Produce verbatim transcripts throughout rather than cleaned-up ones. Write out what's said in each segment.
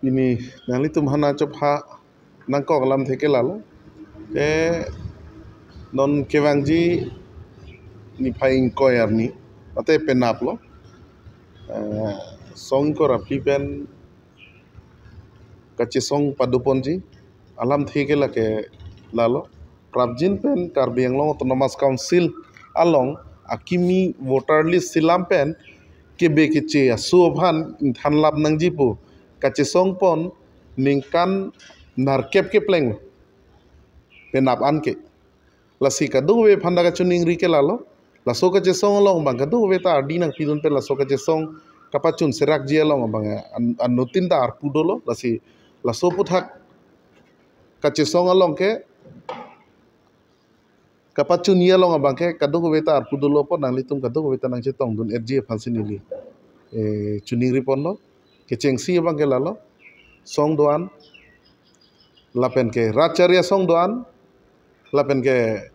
Pini nanglitum aphan chopha nangkok alamthe ke lalo. Te non kevangji niphai ingkoi arni mate penap lo. Eh, song ingkoi ra phli pen kachesong padoponji alamthe ke lake lalo. Prapjin pen Karbi Anglong Autonomous Council along akimi voter list selam pen kebe keche aso aphan ingthan lap nangji pu kachesong pon ningkan nerkep kepleng penap an ke. Lasi kadokave aphan ta kachiningri ke lalo. Laso kachesong along abang kadokave ta ardi nangpidun pen laso kachesong kapachun serakji along abang an, anuttin ta arpu dolo. Lasi laso aputhak kachesong along ke kapachunji along abang ke kadokave ta arpu dolo apot nanglitum kadokave ta nangchetongdun-etji aphansi neli, eh, chiningri ponlo. Kechengsi abang ke lalo, song do-an lapen ke rat chari asong do-an lapen ke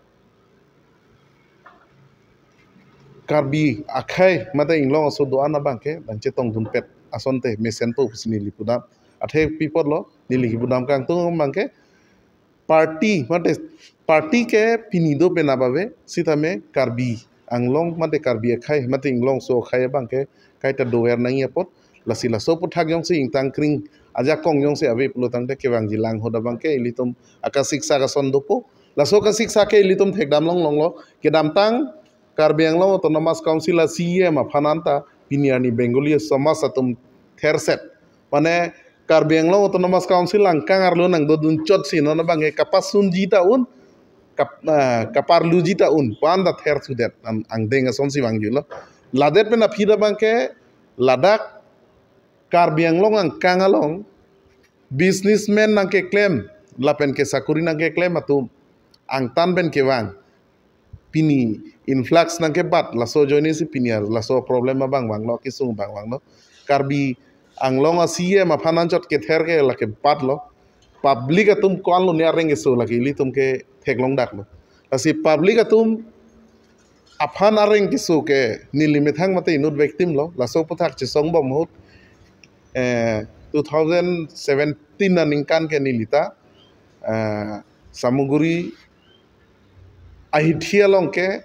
Karbi akhei mate inglong aso do-an abang ke nangchetongdunpet asonte mesenpo pusi neli pudam. Athe pi apotlo, neli kipudam kangtung abang ke party mate party ke pini do penap ave, sitame Karbi Anglong mate Karbi akhei mate inglong aso akhei abang ke kaita dover nangji apot. Lasi laso aputhak jongsi ingtangkring ajakong jongsi ave pulo tangte kevangji lang ahut abang ke ilitum akasiksak ason dopo. Laso akasiksak ke ilitum thekdam longlonglo. Kedamtang Karbi Anglong Autonomous Council a C E M aphan anta pini arni Bengali somaj atum therset. Mane Karbi Anglong Autonomous Council angkang arlo nangdodun chotsi non abang ke kapasunji ta un, kap, ah, kaparluji ta un, pu an ta thersudet an angdeng asonsi vangjulo. Ladet pen aphi abang ke ladak Karbi Anglong angkang along businessman nangkeklem lapen ke sakuri nangkeklem atum angtan pen kevang. Pini influx nangkebat, laso ajoinesi pini ar laso problem abang vanglo, kisung abang vanglo. Karbi Anglong a C E M aphan anchot kether ke lake batlo. Public atum ko-anlo ne areng keso lake ilitum ke theklongdaklo. Lasi public atum aphan areng keso ke neli methang mate inut victim lo, laso aputhak chesong bom ahut, eh, two thousand seventeen aningkan ke nelita, eh, Samaguri ahithi along ke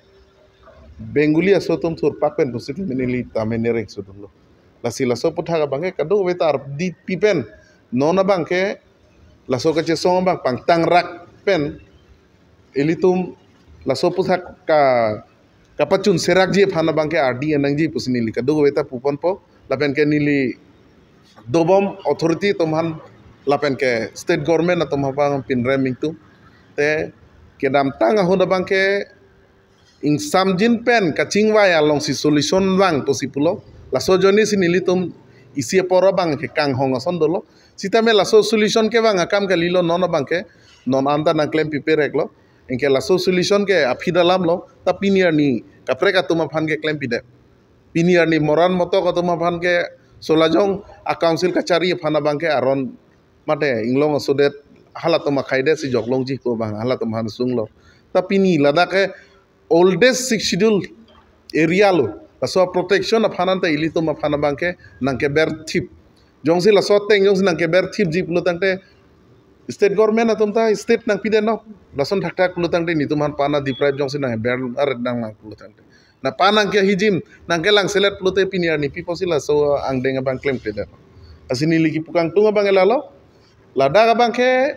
Bengali aso atum thurpak pen pusitame nelita me nereng sudunlo. Lasi laso aputhak abang ke kadokave ta ardi pi pen non abang ke laso kachesong abang pangtangrak pen ilitum laso aputhak ka, kapachun serakji aphan abang ke ardi nangji pusi neli kadokave ta puponpo. Lapen ke neli dobom authority atum aphan lapen ke state government atum aphan pinrem ingtung. Te kedamtang ahut abang ke ingsamjin pen kachingvai alongsi solution vang pusi pulo. Laso ajoinesi nelitum isi apor abang ke kanghong ason dolo. Sitame laso solution kevang akam kalilo, non abang ke non anta nangklem pipe reklo. Anke laso solution ke aphi alam lo, ta pini arni kaprek atum aphan ke klem pidet. Pini arni moran motok atum aphan ke solajong a council kachari aphan abang ke aron mate inglong asodet halatum akhaidet si joklongji ko abang halatum aphan sunglo. Ta pini ladak ke oldest Sixth Schedule area lo. Laso protection aphan anta ilitum aphan abang ke nangkeberthip. Jongsi laso ateng jongsi nangkeberthipji pulo tangte state government atum ta state nangpidet no. Lason thakthak pulo tangte nelitum aphan pana deprive jongsi nangber aret nang nang pulo tangte. Na pana nangkehijim nangkelangselet pulote pini arni pi apotsi laso angdeng abang klemkledet. Lasi neli kipu kangtung abang ke lalo. Ladak abang ke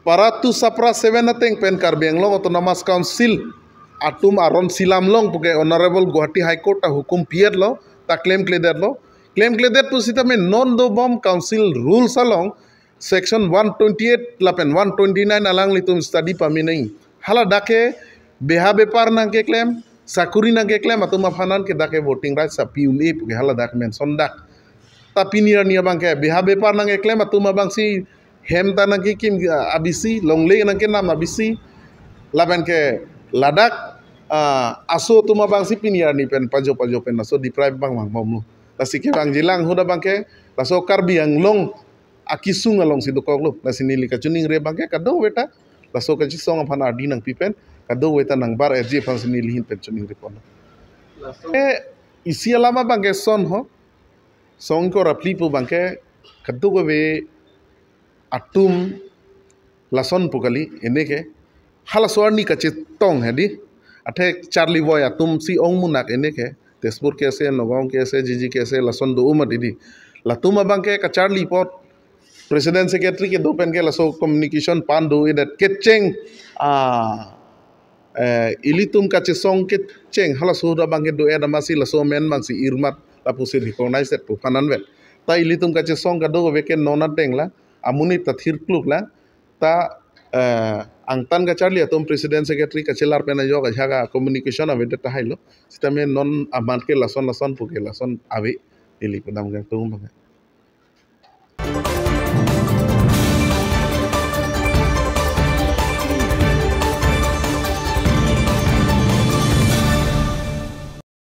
para two sapra seven ateng pen Karbi Anglong Autonomous Council atum aron silam long puke Honorable Guwahati High Court ta hukum pi-etlo, ta klemkledetlo. Klemkledet pusitame non dobom council rules along section one twenty-eight lapen one twenty-nine alanglitum study pame nangji. Haladak ke beha bepar nangkeklem, sakuri nangkeklem atum aphan an ke dak ke voting rights api un-e puke haladak mention dak. Ta pini arni abang ke beha bepar nangkeklem atum abangsi hem ta nangkekim, ah, abisi, longle nangkenam abisi, lapen ke ladak, ah, aso atum abangsi pini arni pen pajo pajo pen laso deprive abang vangbomlo. Lasi kevangji lang ahut abang ke laso Karbi Anglong akisung alongsi dokoklo. Lasi neli kachiningri abang ke kadokave ta laso kachesong aphan ardi nangpi pen kadokave ta nangbar-etji aphansi neli ahin pen chiningri ponlo. Laso ke isi alam abang ke son ho. Song ingkoi ra phli pu abang ke Kadokave atum lason pu kali, eneke. Halaso arni kachetong hedi. Athe charli voi atum si ongmunak eneke. Tezpur kese, Nagaon kese, Jiji kese, lason do umat idi. Latum abang ke kacharli apot President Secretary kedo pen ke laso communication pan do-edet kecheng. Ah, eh, ilitum kachesong kecheng halaso ahut abang ke do-et amatsi laso amen abangsi irmat lapusi recognize-et pu aphan anvet. Ta ilitum kachesong kadokave ke non ateng la, amonit ta thirkluk la, ta, eh, angtan kacharli atum President Secretary kachelar pen ajok ajak a-communication avedet tahai lo. Sitame non amat ke lason lason pu ke lason ave, ili pudam kangtung abang.